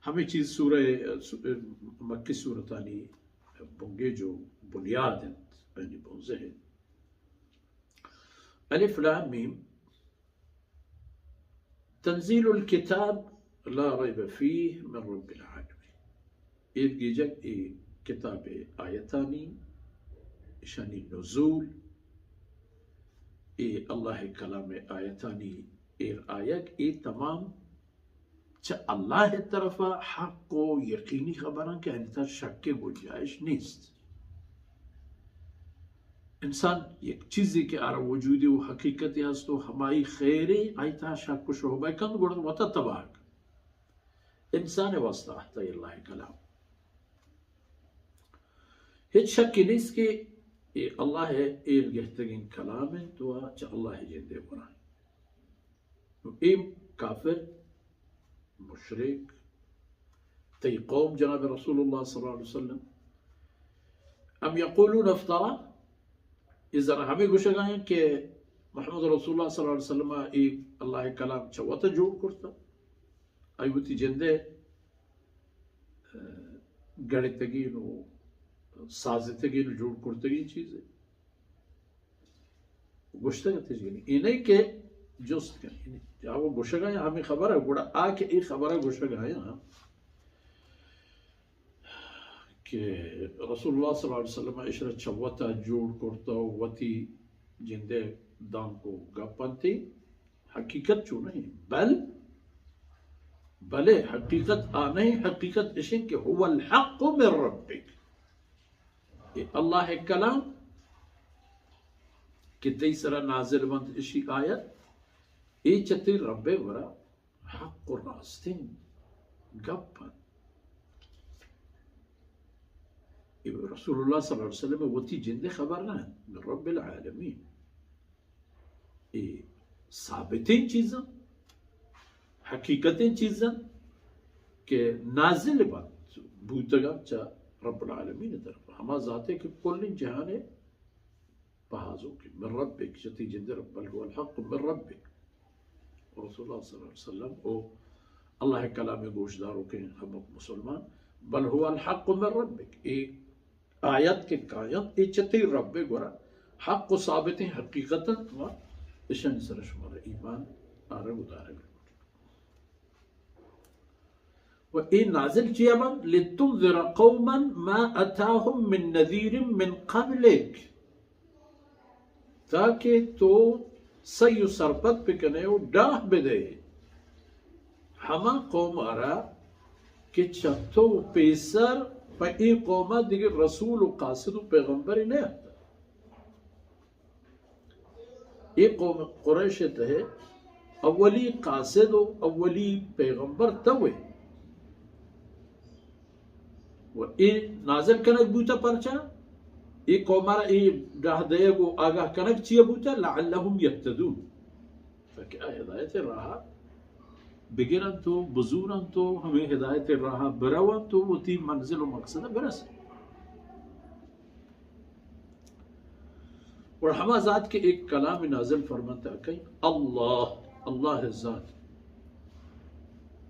ہمے چیز سورہ، مکی سورتانی بنگیج و بنیاد انت، یعنی بنزہ انت۔ الف لام میم، تنزیل الکتاب لا ریب فیہ من رب العالمین۔ ایر گیجگ اے کتاب آیتانی، اشانی نزول، اے اللہ کلام آیتانی ایر آیگ، اے تمام چہ اللہ طرفا حق و یقینی خبراں کہ آنی تہا شک گنجائش نیست۔ انسان یک چیزے کہ آرا وجودی و حقیقتی ہست و ہمائی خیرے، آئی تہا شک و شبہ کنت، گڑا وتا تباہ کنت۔ انسان واسطہ اہتہ اللہ کلام۔ ہچ شکی نیست کہ اے اللہ ایر گہتگیں کلام انت و چہ اللہ جندے برائیں۔ نو اے کافر، مشرک، تئی قوم جناب رسول اللہ صلی اللہ علیہ وسلم، ام یقولون افترا، اے ذرا ہمے گوشگا انت کہ محمد رسول اللہ صلی اللہ علیہ وسلم اے اللہ کلام چہ وتا جوڑ کرتا، آئی وتی جندے، اه، گڑتگین و سازتگین و جوڑ کرتگین چیزے۔ گوشتگ ات، یعنی اے نہ کہ جست کن، یعنی جا وہ گوشگا یا ہمیں خبر ہے، گڑا آ کہ اے خبر ہے گوشگا یا کہ رسول اللہ صلی اللہ علیہ وسلم اشرا چہ وتا جوڑ کرتا و وتی جندے دانکو گپ انتی، حقیقت چو نہیں، بل، بلے حقیقت آ نہیں، حقیقت اشن کہ هو الحق من ربک، اے اللہ کلام کہ تئی سرا نازل بنت، اشی آیت، اے چہ تئی رب گورا حق و راستیں گپ انت۔ اے رسول اللہ صلی اللہ علیہ وسلم وتی جندے خبر نہ انت، من رب العالمین۔ اے ثابتیں چیزاں، حقیقتیں چیزاں کہ نازل بنت، بوتگاں چہ رب العالمین طرف، ہما ذاتے کہ کلیں جہانے پہازوکیں۔ من ربک، چہ تئی جندے رب، بل هو الحق من ربک۔ رسول اللہ صلی اللہ علیہ وسلم و اللہ کلام گوشدار و کہ ہم مسلمان، بل هو الحق من ربک، اے آیت کہ کاینت، اے چہ تئی رب گورا حق و ثابتیں حقیقت انت و اشانی سر شمارا ایمان آرگ و دارگ۔ و اے نازل چیا بنت؟ لتنذر قوما ما اتاهم من نذیر من قبلک، تاکہ تو سعی و سرپد بکنے و ڈاہ بدے ہما قوم آرا کہ چہ تو پیسر پہ اے قوما دگہ رسول و قاصد و پیغمبرے نیاتک۔ اے قوم قریش تہ اولی قاصد و اولی پیغمبر تو ئے۔ و اے نازل کنگ بوتا پرچا؟ اے قوم را اے ڈاہ دیگ و آگاہ کنگ چیا بوتا؟ لعلهم یهتدون، تاکہ آ ہدایت راہ بگرنت و بزورنت و ہمیں ہدایت راہ برونت و وتی منزل و مقصد برسنت۔ اور ہما ذات کہ ایک کلام نازل فرمانتا کئی، اللہ، اللہ ذات،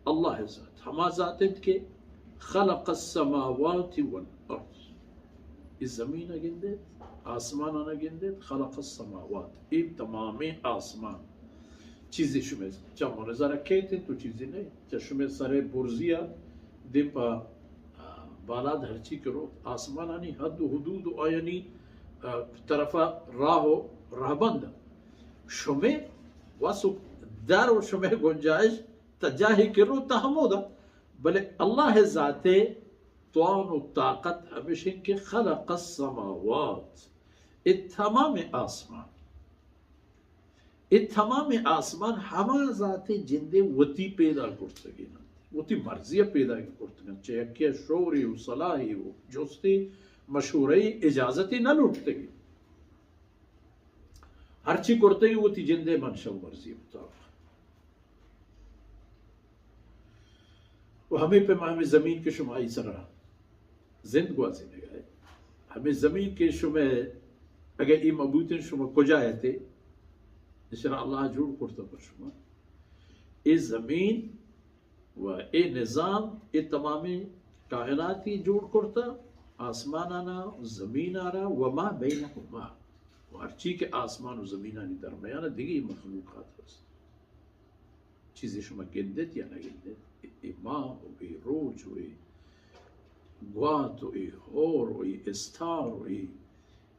اللہ ذات، ہما ذات انت کہ خلق السماوات والارض، اے زمین گندیت، آسمان گندیت، خلق السماوات، اے تمامیں آسمان، چیزے شمئے چم و نظر کیت انت و چیزے نہ، چہ شمئے سر برزی ء دیم پہ، آ، بالاد ہرچی کہ روت، آسمانانی حد و حدود و آیانی، آ، طرفا راہ و رہبند، شمئے وس و در و شمئے گنجائش تا جاہے کہ روت تا ہمودا، بلے اللہ ذات توان و طاقت ہمیش انت کہ خلق السماوات، اے تمام آسمان، اے تمام آسمان ہما ذات جندے وتی پیدا کرتگین انت، وتی مرضی پیدا کرتگین، چہ یکی شوری و صلاحی و جستی مشورہی اجازتی نہ لوٹتگین۔ ہرچی کرتگین وتی جندے منشا و مرضی مطابق۔ و ہمے پیما ہمے زمین کہ شما ای سرا زند گوازینگا ئے، ہمے زمین کہ شما اگہ ای مبوتن شما کجا ایتے، اشرا اللہ جوڑ کرتا پر شما۔ اے زمین و اے نظام، اے تمامیں کائناتی جوڑ کرتا، آسمانانا، زمینارا، وما بینہما، و ہرچی کہ آسمان و زمینانی درمیان دگہ مخلوقات ہست۔ چیزے شما گندت یا نہ گندت، اے ماہ و اے روچ و اے گوات و اے ہور و اے استار و اے،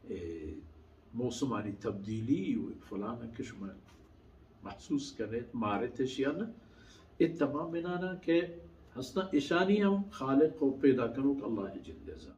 اے موسمانی تبدیلی و فلان کہ شما محسوس کنت، مارت اشیانا، اے تمام انانا کہ ہستاں، اشانی ہم خالق و پیدا کنوک اللہ جند ء زانت۔